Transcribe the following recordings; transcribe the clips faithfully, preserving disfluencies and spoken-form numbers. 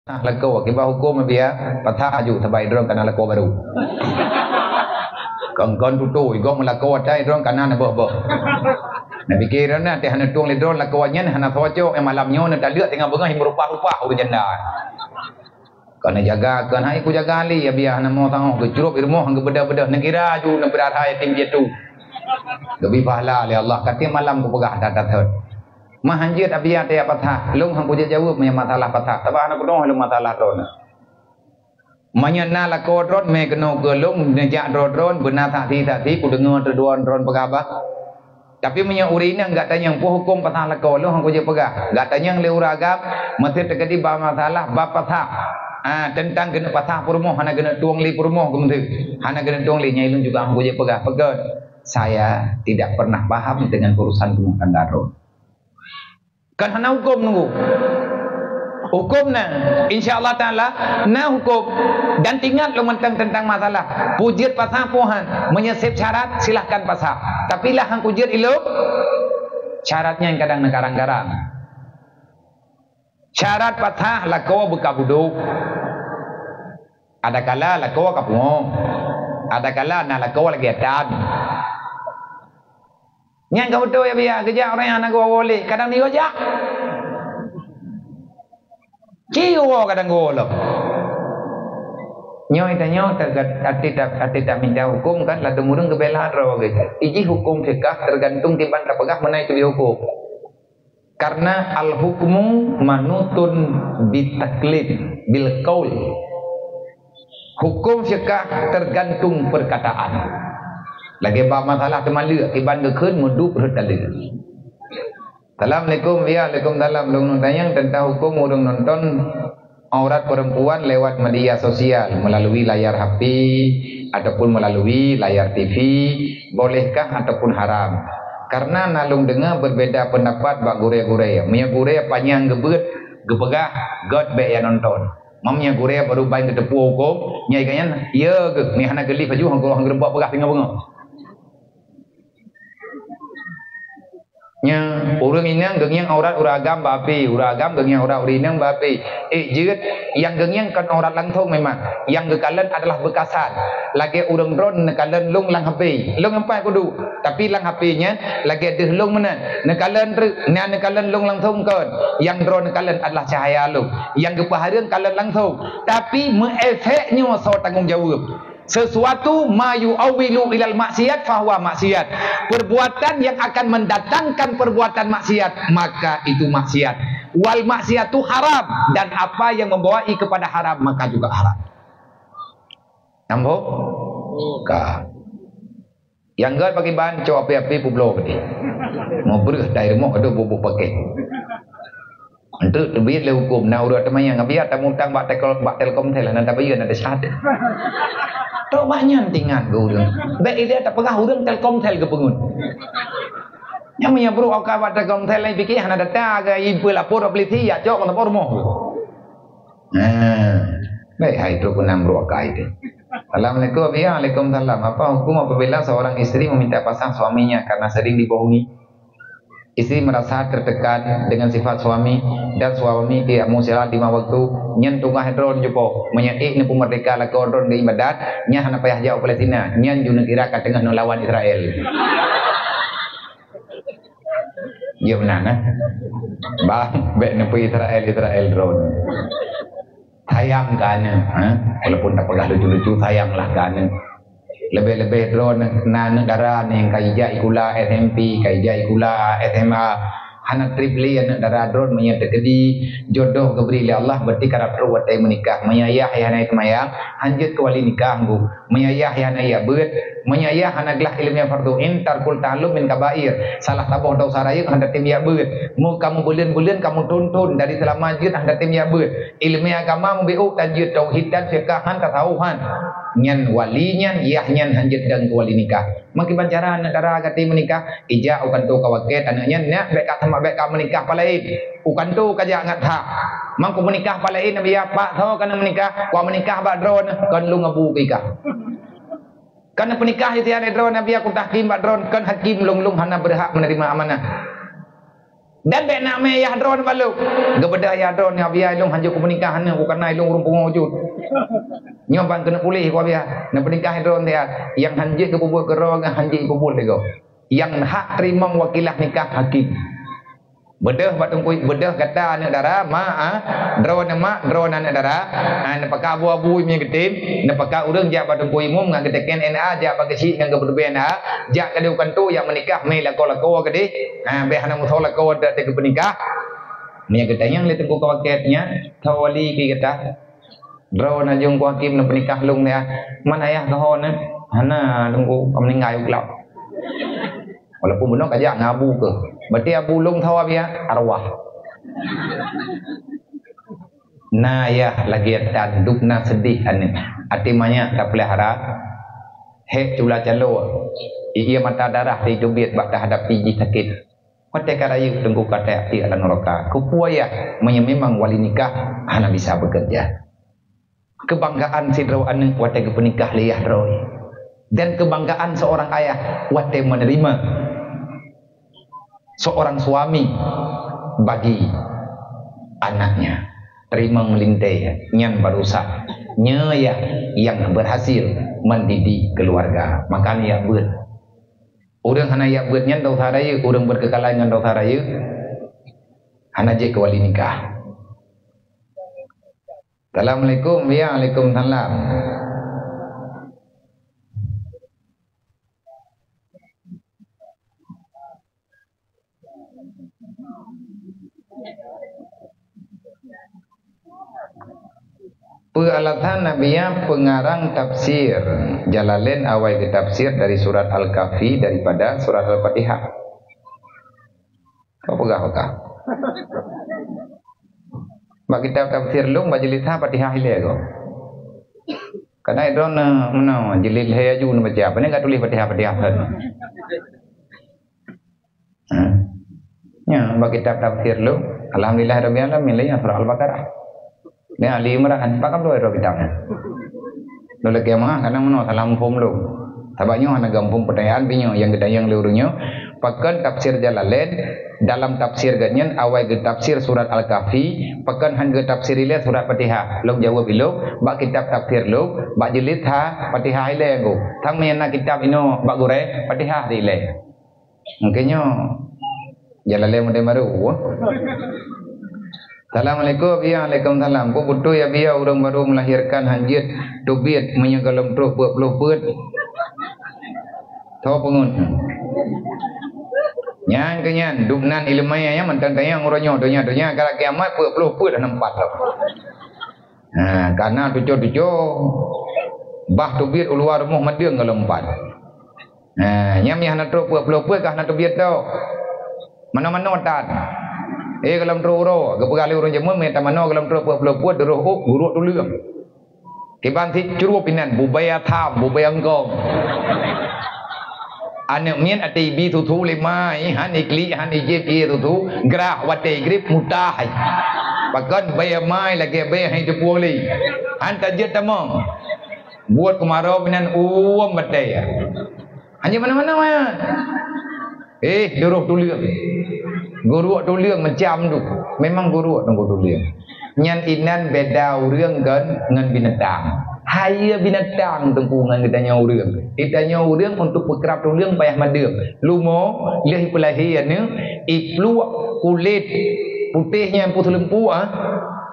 Lakoe, kiban huköm biasa, patah aju sabai droen kana lakoe barô. Kon-kon tutoe, i gob meulakoe atai droen kana na boh-boh. Na pike droen na teuh hana tueng lé droen lakoe nyan hana cocok, eh, malam nyoe na taleuek teungoh beungoh meurupah-rupah ureueng janda. Kon neujaga, kon hai kujaga lé, ya biasa na mo tangoh geucrop i rumoh geubeudôh-beudôh, neukira aju neubri yatim piatu. Geubri pahala lé Allah, ka tiep malam kupeugah that-that thot. Mah hanjeuet abiya teuyak patah, lôn han kujeuet jaweueb meunyoe masalah patah, sabab hana kudeungoe lôn masalah droeneuh. Meunyoe na lakoe droen mé keunoe keu lôn neujak droe-droen beuna saksi-saksi kudeungoe droen-droen peugah bah. Tapi meunyoe ureueng inong gata nyang peue huköm pasah lakoe lôn han kujeuet peugah. Gata nyang lé ureueng agam meusti teukeudi bak masalah bab pasah. Ah, teuntang keuneuk pasah peurumoh hana keuneuk tueng lé peurumoh keu meusti. Hana keuneuk tueng lé nyang ilôn juga han kujeuet peugah. Peugah, saya tidak pernah paham dengan urusan rumah tangga droen. Kan hana huköm nunggu. Huköm na, insya Allah Taala na huköm. Dan ingat lôn mantong teuntang masalah peue jeuet pasah peue han. Meunyoe seb syarat silahkan pasah. Tapi lah han kujeuet ilôn syarat nyan kadang neukarang-karang. Syarat pasah lakoe beuka budôk. Adakala lakoe ka pungo. Adakala na lakoe lagèe tan. Nyan ka beutôi ya biya, geujak ureueng nyang hana geuwoe lé, kadang digoe jak. Ci woe kadang geuwoe lom. Nyoe tanyoe teuga-, até ta-, até taminta huköm kan ladôm ureueng geubela droe geuh. Ijih huköm fiqah teugantung kiban tapeugah meunan teubiet huköm. Karena al-hukmu manutun bitaklid bil qaul. Huköm fiqah tergantung perkataan. Lagèe bak masalah teumaleuek, kiban geukheun meudup rhot taleue. Assalamualaikum. Ya, waalaikumsalam. Lôn neutanyong teuntang huköm ureueng nonton aurat perempuan lewat media sosial, melalui layar H P ataupun melalui layar T V, bolehkah ataupun haram? Karena na lôn deungoe berbeda pendapat bak gurèe-gurèe. Meunyoe gurèe panyang geubeuet, geupeugah, "Göt bèk ya nonton." Meunyoe gurèe baru ban geuteupeue huköm, nyan geuh nyan, ya geuh, meuhana geulih laju, han geureubok peugah singoh beungoh. Nyan, ureueng inong geungieng aurat ureueng agam bak api, ureueng agam geungieng aurat ureueng inong bak api. Ék jeuet, nyang geungieng kon aurat langsong memang. Nyang geukalon adalah beukasan. Lagèe ureueng droen neukalon lôn lam H P. Lôn nyoe pat kuduek, tapi lam H P nyan lagèe deuh lôn meunan. Neukalon treuk, na neukalon lôn langsong kon. Nyang droen neukalon adalah cahya lôn. Nyang geupeuhareuem kalon langsong. Tapi meu-efek nyoe soe tanggong jaweueb. Sesuatu ma yu'awwilu ilal maksiat fahuwa maksiat. Perbuatan yang akan mendatangkan perbuatan maksiat, maka itu maksiat. Wal maksiatu haram, dan apa yang membawai kepada haram, maka juga haram. Nyambung? Ka. Nyang göt pakriban, cok api-api peubloe keudéh. Meubreuh dari rumoh ka deuh bubuk pakèk. Enteuk teubiet lé huköm, na ureueng teuma nyang biasa tamutang bak Telkom, bak Telkomsel, hana tabayeue, hana tasyahadat. Trok bak nyan teuingat keu ureueng. Bèk ilèe tapeugah ureueng Telkomsel geupeungeut. Nyang meunyoe brok oka bak Telkomsel, laén pike hana data, geuimpeu lapor bak polisi, jak cok ngon lapor rumoh. Nah, baik, hai trok keunan brok oka itu. Assalamualaikum. Ya, waalaikumsalam. Apa hukum apabila seorang istri meminta pasang suaminya karena sering dibohongi? Istri merasa tertekan dengan sifat suami dan suami tidak mau salat lima waktu. Nyan tugaih droen jih po. Meunyoe ék neupeumeurdeka lakoe droen geuibadat, nyan hana payah jak u Palestina. Nyan ju neukira ka teungoh neulawan Israel. Ya meunan, eh? Bang, bèk neupeu Israel, Israel droen. Sayang keu aneuk, ha? Walaupun tapeugah lucu-lucu, sayanglah keu aneuk. Leubeh-leubeh droen na aneuk dara nyang ka ijak sikula S M P, ka ijak sikula S M A. Hana trép lé aneuk dara droen meunyoe teukeudi jodoh geubri lé Allah, berarti karab trok watèe meunikah. Meunyoe yah nyang hana seumayang, hanjeuet keu wali nikah, Bu. Meunyoe yah nyang hana ijak beuet, meunyoe yah hana glah ileumèe fardhu ain, tarkul ta'allum min kabair. Salah saboh desya rayeuk hana tem ijak beuet. Mu kamoe buleuen-buleuen kamoe thon-thon dari seulama jeuet hana tem ijak beuet. Ileumèe agama meubiôh tan jeuet tauhid tan fiqah han tasawuf han. Nyan wali nyan, yah nyan han jeuet dong keu wali nikah. Meukiban cara aneuk dara gata meunikah, ijak u kantô ka wakét aneuk nyan, nyak bèk ka sama bèk ka meunikah pah laén. U kantô ka jak ngat that. Mangko meunikah pah laén, nabi ya, pak tho ka meunikah, ka meunikah bak droen, kon lôn abu keu ikah. Kan peunikah itian droen, nabi ya, ku tahkim bak droen, kon hakim lôn, lôn hana beurhak meuneurimong amanah. Dan bék na mé yah droeneuh bak lôn. Geubeudôh yah droeneuh, "Abiya, ilôn hanjeuet kupeunikah aneuk, bukon na ilôn ureuëng pungo jeuet." Nyoe ban keuneuk puléh ku Abiya, neupeunikah droeneuh ya. Nyang hanjeuet geupeubuet keudroe ngon hanjeuet geupeubuet lé gob. Nyang hak teurimong wakilah nikah hakim. Beudôh bak teungku, beudôh gata aneuk dara, mak, ah, droeneuh mak, droeneuh aneuk dara, ah, neupakat abu-abu mie geutem, neupakat ureuëng jak bak teungku imum ngon geuteken N A, jak bak geuchik ngon geupeuteubiet N A, jak keudeh u kanto jak meunikah mé lakoe-lakoe keudeh. Ha, bék hana meusoe lakoe watée geupeunikah. Meunyoe geutanyong lé teungku kawakét nyan, "Soe wali keu gata?" "Droeneuh Teungku Hakim neupeunikah lôn nyan." "Man ayah keuh ho nyan?" "Hana, Teungku, ka meuninggai u glab." Walaupun bunoe ka jak ngon abu keuh. "Berarti abu lôn soe, Abiya?" "Arwah." Na yah lagée tan, dub na seudeh aneuk. Até manyak tapeulihara, hék cula calo, ie mata darah teubiet bak tahadapi jih sakét. Watée ka rayeuk teungku ka tajak tiek lam nuraka. Keupeue yah meunyoe memang wali nikah hana bisa beukeureuja? Keubanggaan sidroe aneuk watée geupeunikah lé yah droe, dan keubanggaan seorang ayah watée meuneurimong seorang suami bagi anaknya. Teurimong lintée nyan baru sah. Nyoe yah nyang beurhasil mendidik keuluwarga. Maka nyan yah beuet. Ureuëng hana jak beuet nyan desya rayeuk, ureuëng beuet keukalai ngon desya rayeuk, hana jeuet keu wali nikah. Assalamualaikum. Ya, waalaikumsalam. Peue alasan Abiya peungarang tafsir Jalalain awai geutafsir dari surat Al-Kahfi daripada surat Al-Fatihah? Kau peugah-peugah. Bak kitab tafsir lôn, bak jilid sa Fatihah ilée goe. Kadang droeneuh meunoe, jilid lhée aju neubaca, pane ka tuléh Fatihah-Fatihah. Ha. Nyan, bak kitab tafsir lôn, Alhamdulillahirabbil alamin, lé nyan surah Al-Baqarah. Nyan Ali Imran, pakon droe droe kitab nyan. Lôn lakée meu'ah, kadang meunoe salah muphom lôn. Sabab nyoe hana geuphom peutanyaan, bak nyoe nyang geutanyong lé ureuëng nyoe, pakon tafsir Jalalain, dalam tafsir geuh nyan awai geutafsir surat Al-Kahfi, pakon han geutafsir ilée surat Fatihah. Lôn jaweueb ilôn, bak kitab tafsir lôn, bak jilid sa Fatihah ilée goe. Sang meunyo na kitab inoe bak gurée, Fatihah di ilée. Mungkin nyoe Jalalain model baru. Assalamualaikum, Abiya. Waalaikumsalam. Peue beutôi, Abiya, ureuëng baru melahirkan han jeuet teubiet meunyoe gohlom troh peuet ploh peuet? Soe peungeut? Nyan keuh nyan, dub nan iéleumé nyan mantong tanyong uroe nyoe, donya-donya, galak kiamat peuet ploh peuet hana meupat lom. Ha, kana tujoh-tujoh bah teubiet u luwa rumoh madeueng gohlom meupat. Ha, nyan meuhana troh peuet ploh peuet ka hana teubiet tau. Manoe-manoe tan. Eh, gohlom troh uroe, geupeugah lé ureuëng jameun, meuhana manoe gohlom troh peuet ploh peuet, duroh ôk, geuruek tuleueng. Kiban sit curup inan, bubaya tham, bubaya eungkong. Aneuk miet até ibi susu lé ma, han iklik, han ijép ie susu, grah watée igrib mutah. Pakon baya mai lagée baya hai teupueng lé. Han tajeuet tamong. Buet keumaroe inan uem batée. Hana manoe-manoe. Eh, duroh tuleueng. Geuruek tuleueng macam tu. Memang geuruek teungku tuleueng. Nyan inan beda ureuëng ngon, ngon binatang. Hayeue binatang teungku ngon geutanyoe ureuëng. Geutanyoe ureuëng untuk peukrab tuleueng payah madeueng. Lumoe lheueh ipeulahé aneuk, ipluek kulét putéh nyan peuseuleumpuk ah.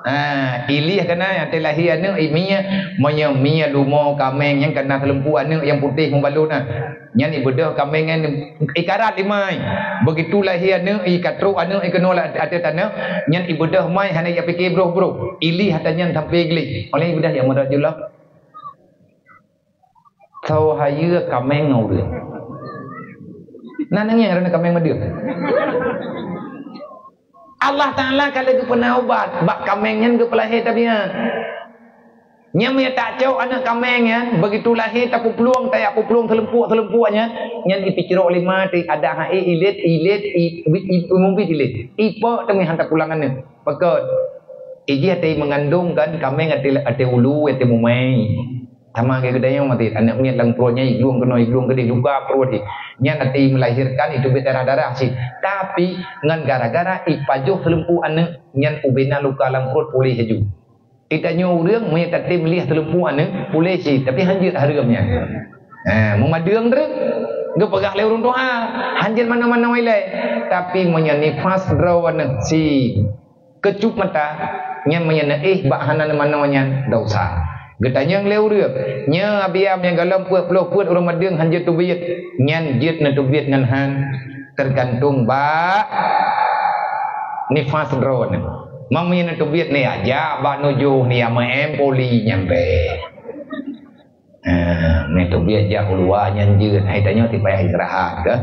Ha, ilih kana nyang teulahé aneuk imie, meunyoe mie lumoe kaméng nyang kana seuleumpuk aneuk nyang putéh mubalot na. Nyan ibeudôh kaméng nyan ikarat imai. Begitu lahé aneuk, ikatrok aneuk, ikeunoe ateueh taneuk, nyan ibeudôh mai hana ijak pike broh-broh. Ilih ata nyan sampai gleh. Oleh ibeudôh jak meurot jula. Soe hayeue kaméng ngon ureuëng. Na nanggieng kaméng meudeuh. Allah Taala ka lheueh geupeuna ubat bak kaméng nyan geupeulahé tabiat. Nyang meunyo tacok aneuk kaméng nyan, begitu lahé tapeuplueng, tajak peuplueng seuleumpuk-seuleumpuk nyan, nyan ipicrok lé ma teuh, adak hai ilét, ilét, i, i, i, mumbit ilét. Ipok teumé han tapulang aneuk. Pakon? Ijih até meungandong kan kaméng até, até ulu, até mumai. Sama lagèe geutanyoe maté, aneuk miet lam pruet nyan iglueng keunoe, iglueng keudeh, luka pruet jih. Nyan até melahirkan, iteubiet darah-darah cit. Tapi ngon gara-gara ipajoh teuleumpu aneuk nyan, ubena luka lam pruet puléh laju. Geutanyoe ureueng meunyo tatem lieh teuleumpu aneuk, puléh cit, tapi hanjeuet hareuem nyan. Ha, meumadeueng treuk, geupeugah lé ureueng tuha, hanjeuet manoe-manoe ilèe. Tapi meunyo nifas droeneuh si keucup mata, nyan meunyo neuéh bak hana neumanoe nyan, desya. Geutanyong lé ureueng, nyoe Abiya meunyo gohlom peuet ploh peuet ureueng madeueng hanjeuet teubiet, nyan jeuet neuteubiet ngon han, teugantung bak nifas droeneuh. Meunyo neuteubiet ni aja bak nujoh ni ya meu'en poli nyan bèk. Ah, meutubiet jak u luwa nyan jeuet, hai tanyoe ti payah istirahat keuh.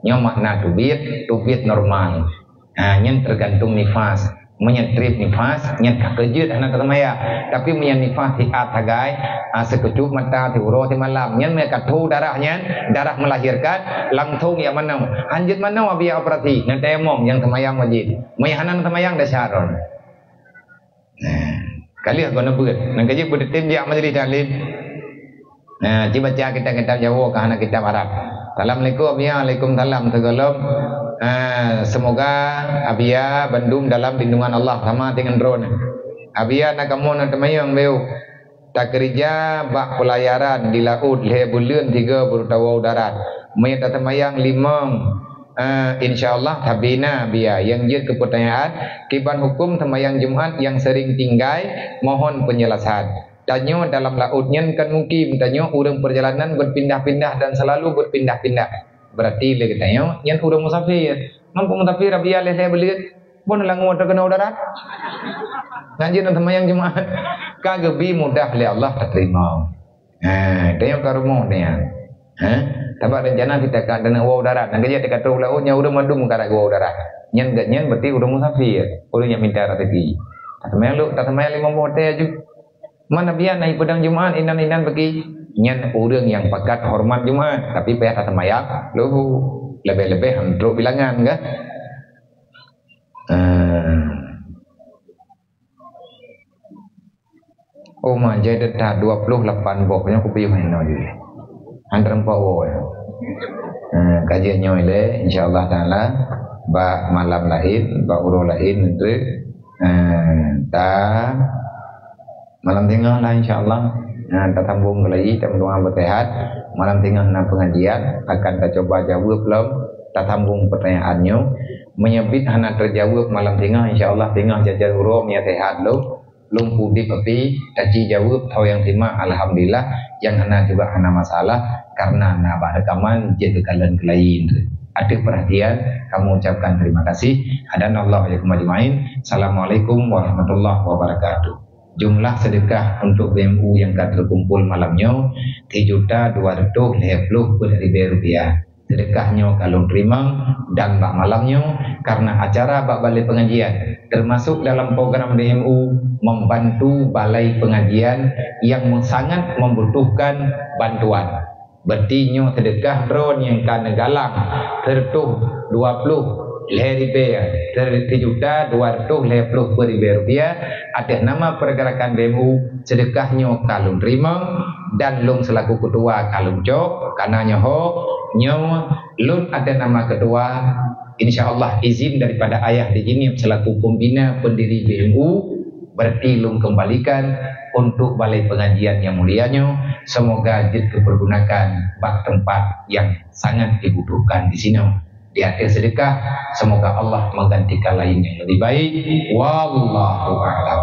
Nyoe makna tubiet, tubiet normal. Ha, nyan tergantung nifas. Meunyo trép nifas, nyan ka keujeuet hana taseumayang. Tapi meunyo nifas siat sagai, ha, sikeucup mata, siuroe, simalam, nyan meunyo ka tho darah nyan, darah melahirkan, langsung jak manoe. Hanjeuet manoe, Abiya operasi, neutayamom nyang seumayang wajéb. Meunyo hana neuseumayang, desya droeneuh. Nah, ka lheueh goe neubeuet. Nyan ka jeuet beuteutem jak majlis taklim. Nah, ci baca kitab-kitab Jawoe ka hana kitab Arab. Assalamualaikum, Abiya. Waalaikumsalam. Sigohlom, ah, semoga Abiya bandum dalam lindungan Allah sama deungon droeneuh. Abiya na kamoe na teumanyong beu. Takeurija bak peulayaran di laôt lhèe buleuen tiga baru tawoe u darat. Meunyo taseumayang limong, eh, insya Allah tabina Abiya. Nyang jeuet keu peutanyaan, kiban huköm seumayang Jumat nyang sering tinggai, mohon penjelasan. Tanyoe dalam laôt nyan kan mukim, tanyoe ureueng peurjalanan beupindah-pindah dan selalu beupindah-pindah. Berarti lé geutanyoe nyan ureueng musafir. Ngon peue musafir Abiya lhèe-lhèe buleuen, bon langue teukeunong u darat. Nyan jeuet neuseumayang Jumat. Ka geubi mudah lé Allah tateurimong. Ha, tanyoe ka rumoh nyan. Ha? Sabab rencana kita ka dana woe u darat. Nyan ka jeuet ka trok u laôt nyan ureueng mandum ka rot woe u darat. Nyan geuh nyan berarti ureueng musafir. Ureueng nyang minta rezeki. Taseumayang lheueh, taseumayang limong boh watèe aju. Man Abiya na ipeudong Jumat inan-inan bagi. Nyan ureueng nyang pakat horeumat Jumat, tapi payah taseumayang lheueh. Leubeh-leubeh han trok bilangan kah? Ah. Oh, ma, jai that dua puluh lapan boh, nyoe kupiôh inoe jih. Han teureumpok woe. Ah, ka jeuet nyoe lé, insya Allah Taala, bak malam laén, bak uroe laén, nanti. Ah, ta Malam singoh lah, insya Allah. Nah, tasambong keulayi, tameudoa beusehat. Malam singoh na pengajian, akan tacoba jaweueb lom, tasambong peutanyaan nyoe. Meunyo biet hana teujaweueb malam singoh, insya Allah singoh jajan uroe meunyo sehat lom. Lôn udeb api, taci jaweueb, tho nyang simak, alhamdulillah. Nyang hana juga hana masalah, karena na bak rekaman, jeuet geukalon keulayi. Ateueh perhatian, kamoe ucapkan terima kasih. Hadanallahu wa iyyakum ajmain. Assalamualaikum warahmatullahi wabarakatuh. Jumlah sedekah untuk B M U nyang ka teukumpul malam nyoe, sijuta dua reutôh lhèe plôh peuet ribèe rupiah. Sedekah nyoe ka lôn teurimong dan bak malam nyoe, karena acara bak balai pengajian, termasuk dalam program B M U, membantu balai pengajian yang sangat membutuhkan bantuan. Berarti nyoe seudeukah droe nyang ka neugalang sireutôh dua ploh lhèe ribèe, sijuta dua reutôh lhèe ploh peuet ribèe rupiah ateueh nama pergerakan B M U. Seudeukah nyoe ka lôn teurimong dan lôn seulaku keutua ka lôn cok, kana nyoe ho, nyoe lôn ateueh nama keutua, insya Allah izin daripada ayah di Jeunieb seulaku pembina pendiri B M U, berarti lôn kembalikan untuk balai pengajian nyang mulia nyoe. Semoga jeuet keupeurgunakan bak teumpat nyang sangat dibutuhkan di sinoe. Di ateueh seudeukah, semoga Allah menggantikan lain nyang lebih baik. Wallahu a'lam.